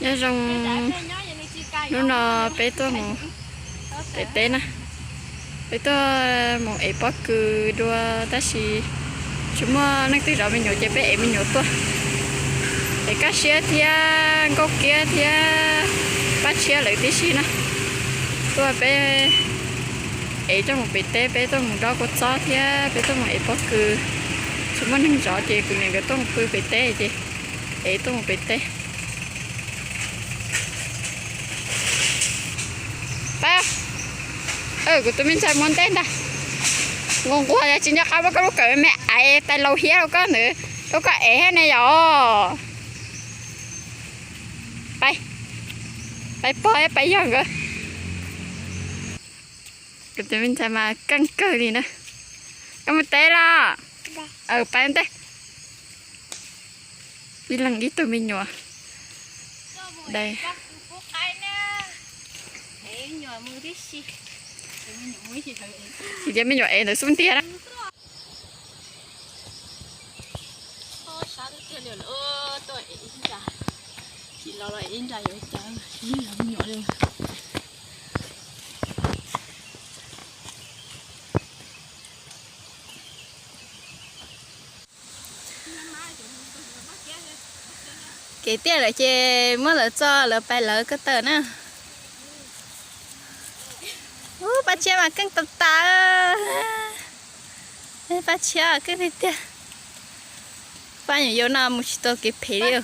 Nyob zoo, hnub no peb tuaj mus ev teb na. Peb tuaj mus ev pob kws dua tab sis tsis muaj leej twg zov me nyuam ces peb ev me nyuam tuaj. Ev Kaj Siab thiab Nkauj Kiab thiab Paj Tshiab lawv tib si na. Tuaj peb ev tuaj mus pem teb, peb tuaj mus dob kua txob thiab peb tuaj mus ev pob kws. Tsis muaj neeg zov ces kuv niam nkawd tuaj mus pw pem teb ces ev tuaj mus pem teb. Pab, kuv tus me ntxhais muaj ntej ntag. Nquag nquag yog tsis nco qab muab koj lub kawm me aiv tais laus hiab rau koj ntawd, rau koj ev thiab ne yom. Pais, pais pog pais yog nkawd. Kuv tus me ntxhais mas keej kawg li na. Koj mus teb los? Pais ntej. Ib leeg ib tug me nyuam. Tsis tias me nyuam ev ntawd xub ntiag na. Kev tiaj lawm ces muab lawv txo lawv pais lawv ko taw na. Ub, Paj Tshiab mas keej tas tas. Paj Tshiab keej tiag tiag. Paj nyuam yaus no mus tsis tau kev phem li.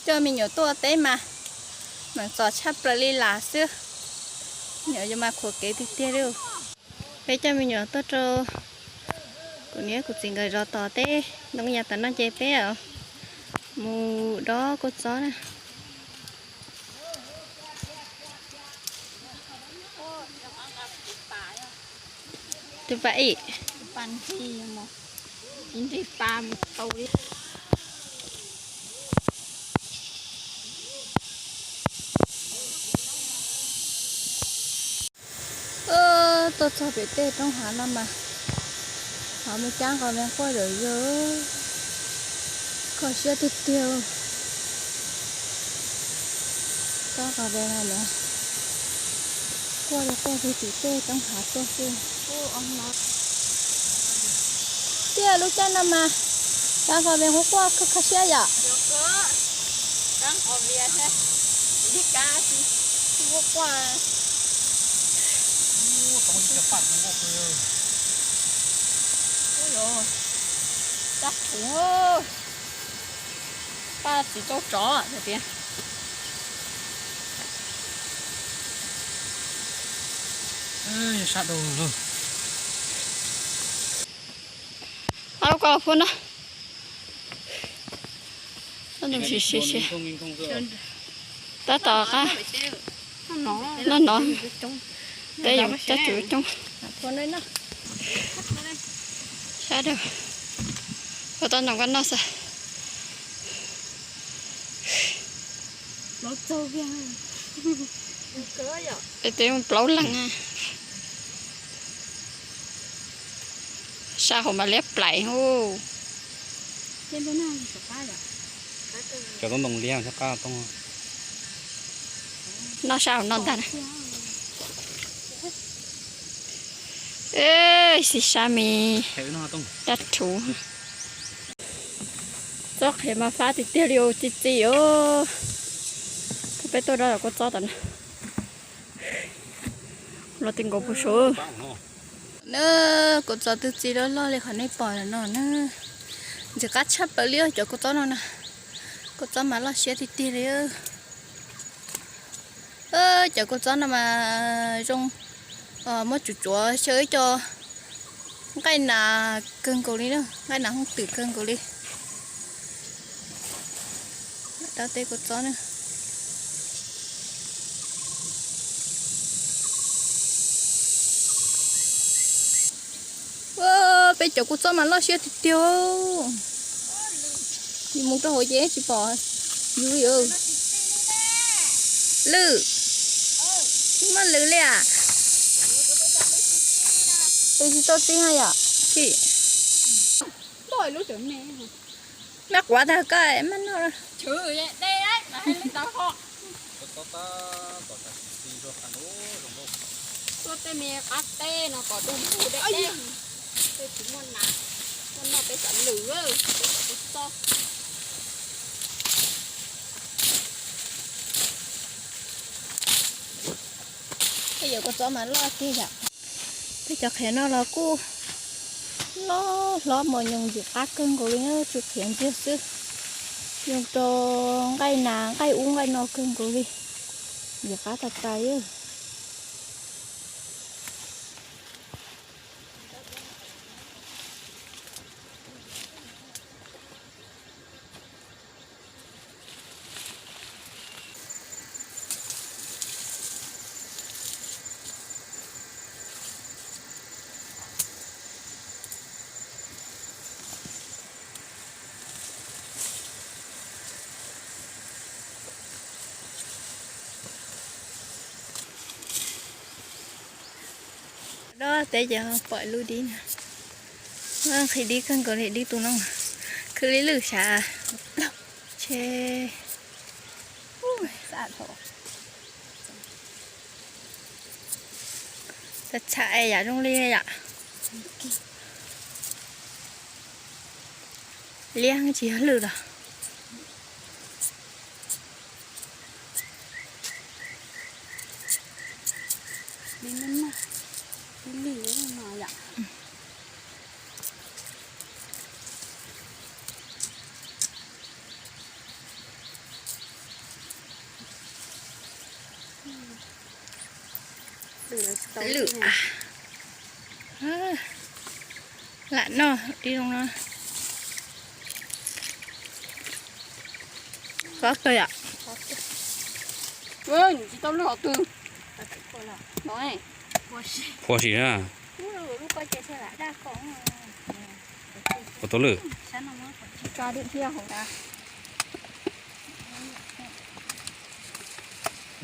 Coj me nyuam tuaj teb mas, mas txom tshaj plaws li las xwb. Nyuam yaus mas khuam kev tiag tiag li. Peb coj me nyuam tuaj rau kuv niam kuv txiv nkawd zov tos teb ntoo yas tas no ces peb mus dob kua txob na. Tus pas ib. Tuaj txog pem tej roob hav no mas, hav mus cab qos ve quaj zom zaws, kho siab tiag tiag. Cab qos ve no na, quaj li quaj pem tej roob hav tuaj xwb. Tiaj lub caij no mas cab qos ve quaj quaj kho siab yom. Paj txiv tsau tsov tias. Sab dau. Ob lub ko los pub no. Tab tom qab noj no, teb yus cab tsum coob. Sab dau, ua tau noo koj noj xwb. Peb twb plaub leeg. Sab hauv mas liab plaim hu. Cov toob ntoo liab thiab qab toob. Noj sab hauv no ntag na. Xib sab me dab rhuv. Txob qhiav mas fab tiag tiag li, txi txiv os. Peb tuaj dob kua txob tom no. Los ti nkaus puag saud. Na, kua txob twb txi loj loj li qhov nej pom no na. Ntxim qab tshaj plaws li cov kua txob no na. Kua txob mas loj siab tiag tiag li. Cov kua txob no mas zoo, muab tsuav tsuav xyaw ib co nqaij nas kawg nkaus li na, nqaij nas hooj twm kawg nkaus li. Dab teb kua txob na. Peb cov kua txob mas loj siab tiag tiag. Yus mus rau hauv ces tsis pom yus li. Lwj, muaj lwj li as. Tus tsis tau txi ha yom. Tsis, Maj quav tag koj maj noj. Tuaj tej me qab teb no kom du lug deb deb. Tej tsis muaj nas, muaj noj peb xav lwm, peb xav txob txob. Tej yam kua txob mas loj tiag yom. Peb cov qhiav no los kuj loj hlob mos nyoos ntxim qab kawg nkaus li, tsw qhiav ntxiag xwb. Yoo rau nqaij nas nqaij ub nqaij no kawg nkaus li, ntxim qab tas tas. Dob teb ces pom lub dib na. Nqhis dib kawg nkaus li, dib tus no khwv li lwj sav. Tsheb. Txham txham es yam zoo li yom. Liab tsis yog lwj los. Lwj. Lam noj dib zoo no. Qab kawg yom. Tsis tau lwj qhov twg. Phua sim na. Ua tau lwj.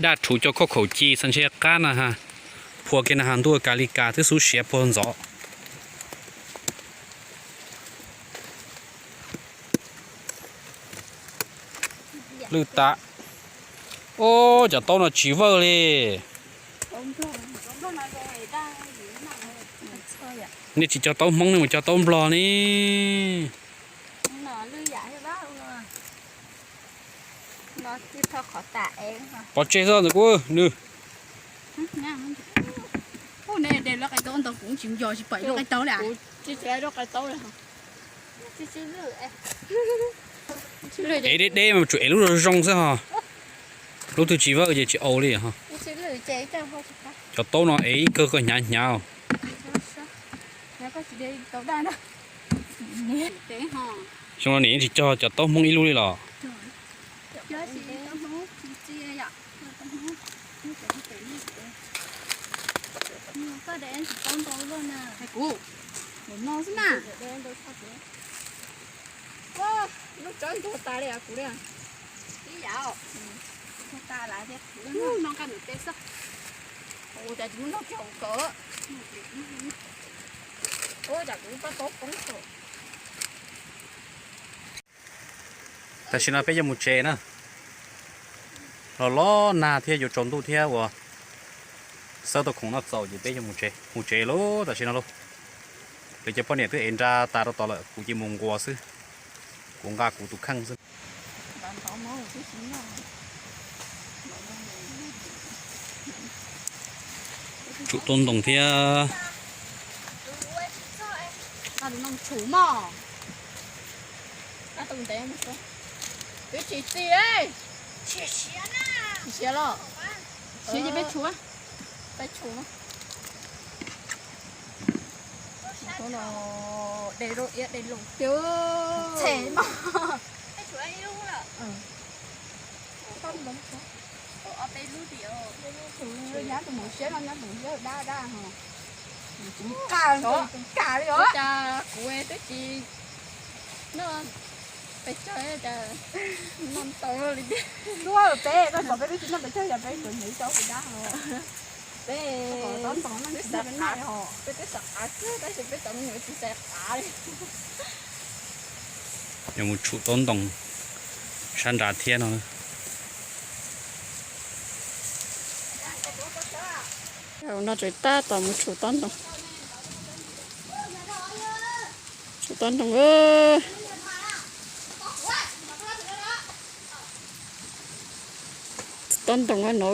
Daj rhuv cov khob khaum ci xav ntshe qab na ha. Phua kiag na ha ntuj, kas li kas twb xub siav puag ntxov. Lwj tas. Ub, cov taub no tsis vawj li. Nej tsis cog taub Hmoob, nej mus cog taub Nplog ne. Pov tseg xwb ntxawm kuv nws. Ev deb deb mas tsum ev lub zoo zoo xwb ho. Lub twg tsis vawj ces tsis au li ho. Cov taub no ev ib kawg koj hnyav hnyav. Xyoo no niam yeej tsis cog cov taub Hmoob ib lub li los. Lub tsob ntuag tas li kuv li. Ib yam. Ub, no nqa mus tsev xwb. Ua cas tsis muaj noj kiag hauv kawm. Ua cas kuv pab tau poob tau. Tam sim no peb yuav mus tsev na. Los los nag thiab yuav tsaus ntuj thiab uas xawb tau khoom noj txaus ces peb yuav mus tsev, mus tsev lauj tam sim no lauj. Lawv cov poj niam twb ev nra tas rau tod lawm, kuv ces mus nquas xwb. Kuv nqa kuv tus kheej xwb. Tsum tau ntoo thiab. Twb tsis txi, tsis siav los? Siav ces peb tshuav, peb tshuav. Ub, no de rau iab de loo tiag. Nyab tus maum siab no, nyab tus maum siab dab dab ho. Tsis kam li os. Cas kuv twb tsis noj pes tsawg cas noj tau li tiag. Ua peb, koj pom peb twb tsis noj pes tsawg cas peb tsuas nyiam ib co kuv dab ho. Peb, peb twb xav qav xwb tab sis peb cov me nyuam tsis xav qav li. Yuav mus tshum taub ntoo sab nrad thiab no. No tseem tab tom mus tshum taub ntoo. Tshum taub ntoo. Taub ntoo no.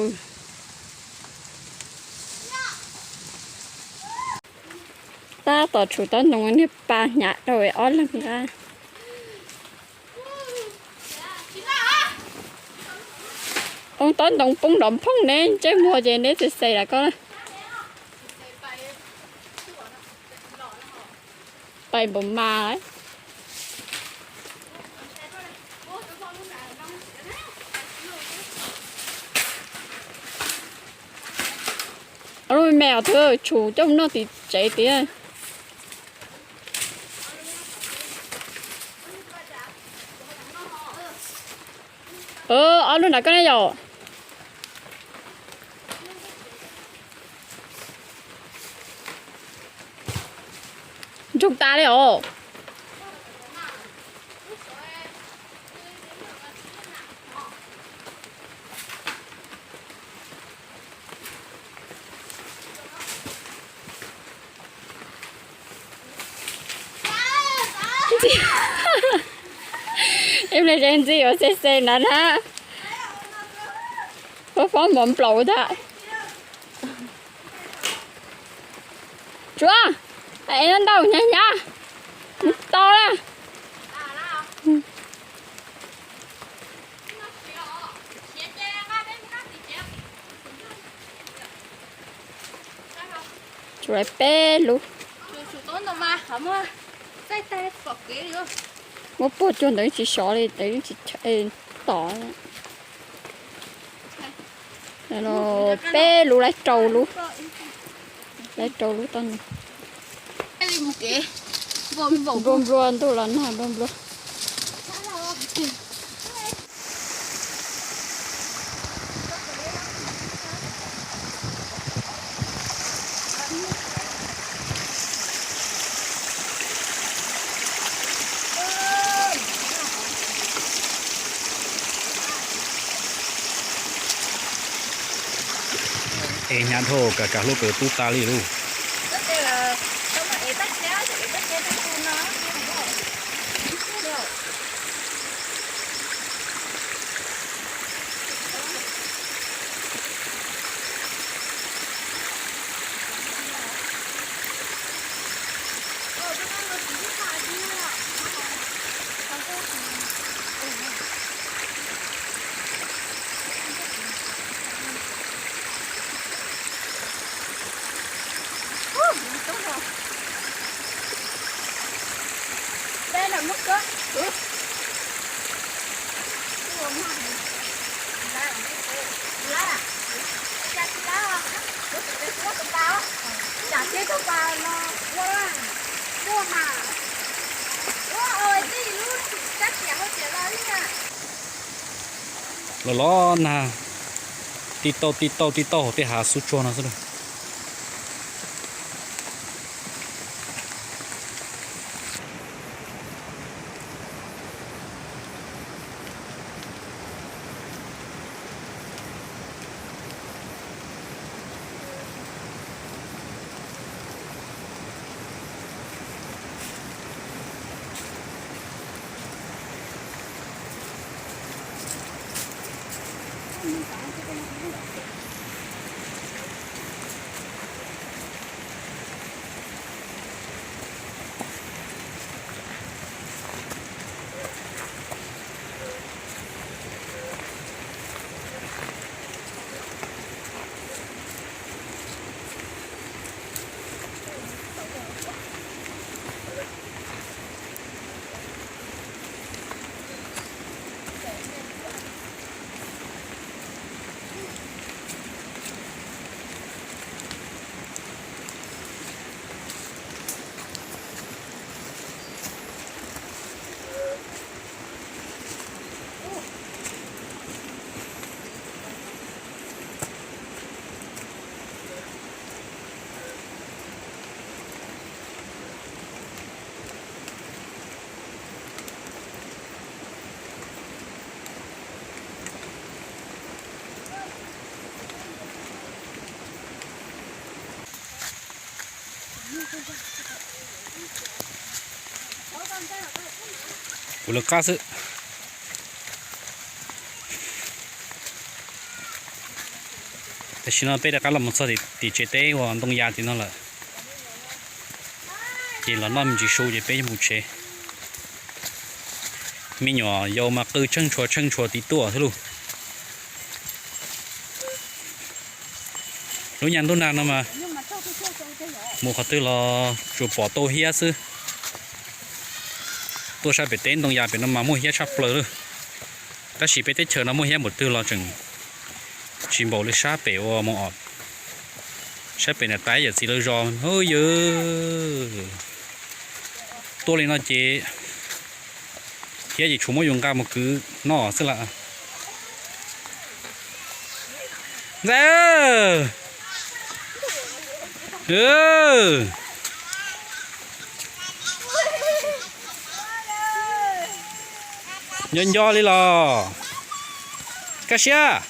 Tab tom tshum taub ntoo, niag pa hnyav rau ob leeg nqa. Ub, taub ntoo poob nrov phooj ne, ntsej muag ces neb xes xes lawm koj. Pais npaum mas. Ob lub me me os, twb tshum coj mus noj tim tsev tiag. Ob lub nram koj ne yom. Ntsoog tas li os. Ib pliag ces ntxim ua xes xes na na. Fob fob mov nplaum tag. Tsuav, es no ntau hnyav hnyav, mus tau la. Tsuav peb lub. Muab puag cuag ntawd tsis sov li, ntawd tsis tom. Peb lub, laib rau lub, laib rau lub toj no. Nplua nplua ntuj los nag nplua nplua. Es hnyav dhau, kav kav hlub kawg tub tas li lauj. Los los nag, tib tauj tib tauj tib tauj hauv tej hav xub tsuag no xwb lauj. Kuv lawv qab xwb. Tam sim no peb rov qab los mus txog tim tsev teb uas ntoo ya tim no lawm, ces los noj me ntsis su ces peb mus tsev. Me nyuam yaus mas qw tsheej tshua tsheej tshua tim tuaj thiab lauj. Lub nyuag ntuj nag no mas mus qhov twg los tsuas pom tau hiab xwb. Tuaj sab pem teb ntoo ya pem no mas muaj hiab tshaj plaws lawm. Tab sis peb teb chaws no muaj hiab npaum twg los tseem tsis npaum li sab pem uas mus os. Sab pem na tab yawm txiv lawv zos yawg. Tuaj li no ces hiab ces tshuav muab yus nqa mus kwv noj xwb lawm. Ntxawm, nco nco li los Kaj Siab.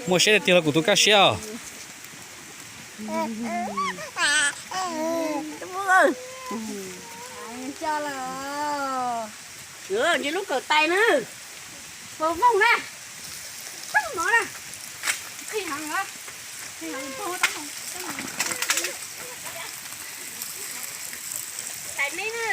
Muaj siab tiag los kuv tus Kaj Siab os. Ntsib lub kawm tais na, vau voog na, tag mov na. Tais me na.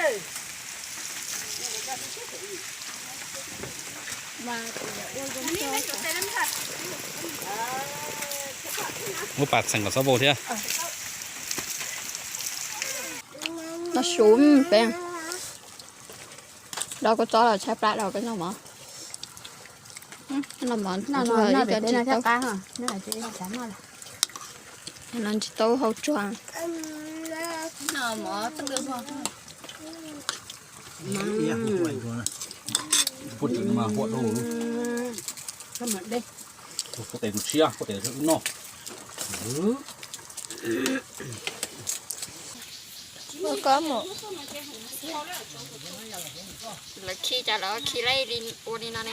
Muab pas txheem kom txhob vau thiab. Noj su peb. Rau kua txob los tshaib plab rau peb noj mov. Noj mov no ib co tsis tau, no tsis tau hau tsuag. Ua koj mus. Lawv khi cas lawv khi lawm li ua li no ne.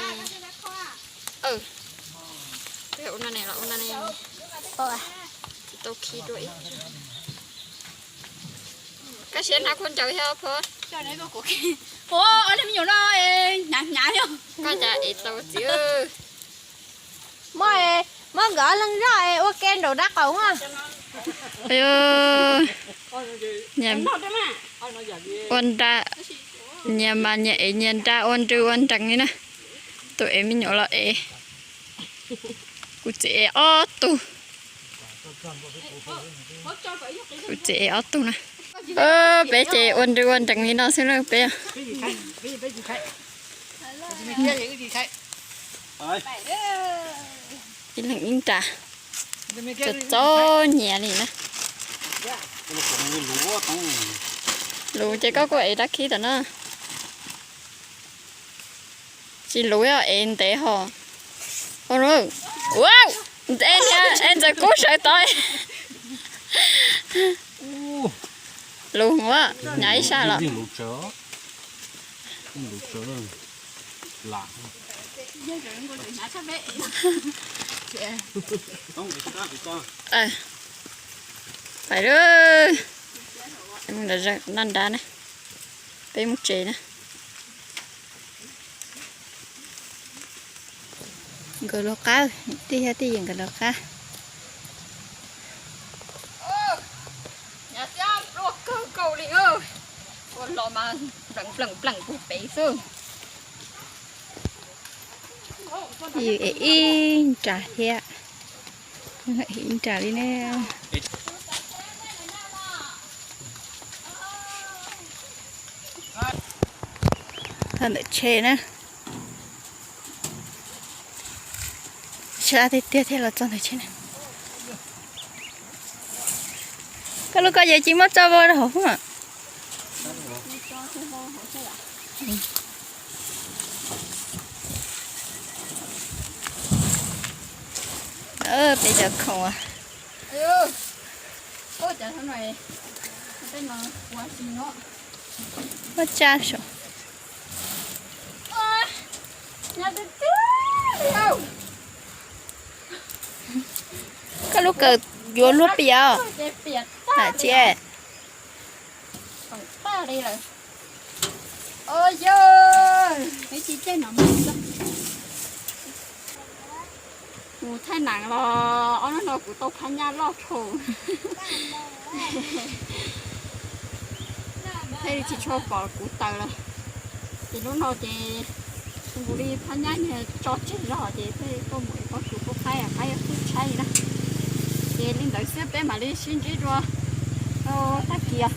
Ua no ne los ua no ne. Tsis tau khi dua ib. Koj siab hnav khaub ncaws thiab phab. Ua me nyuam no hnyav hnyav. Koj cas es tau txiv. Muab, muab nkawd ob leeg zoj ua ke nraum dab qaum. Ua nra, nyias mas nyias ev nyias nra ua nrw ua nrees li na. Tus ev me nyuam los ev. Kuv txiv ev ob tug. Kuv txiv ev ob tug na. Peb ces ua nrw ua nrees li no xwb na peb. Ib leeg ib nra. Txaus txaus nyias li na. Luv ces koj kuj ev dab khib tom no. Tsis luv yog ev ntev ho. Ua, ntxawm kub sawv tod. Luv ua, hnyav ib sab los. Pais lawm. Noj nrad na, peb mus tsev na. Nkawd lub qab, tij thiab tij yim nkawd lub qab. Ua los mas pleem pleem pleem puag pem xwb. Yus ev ib nra thiab. Ib nra li ne. Txog ntawm tsheb na. Sab tiag tiag thiaj los txog ntawm tsheb na. Koj lub koj yev ci muab tso vau rau hauv. Peb cov khoom. Muab tsa saum. Koj lub kawm yuav luag piam. Tsis, kuv thaij nees los ob hnub no kuv tau phab nyaj loj dhau, thiaj li tsis tshua pom kuv taws lawm. Ces hnub no ces kuv li phab nyaj tso tseg zog ces thiaj tuaj mus ib pob tsuas pub qaib, qaib yuav tub tshaib li na. Ces li ntawd xwb peb mam li sib ntsib dua tag kis.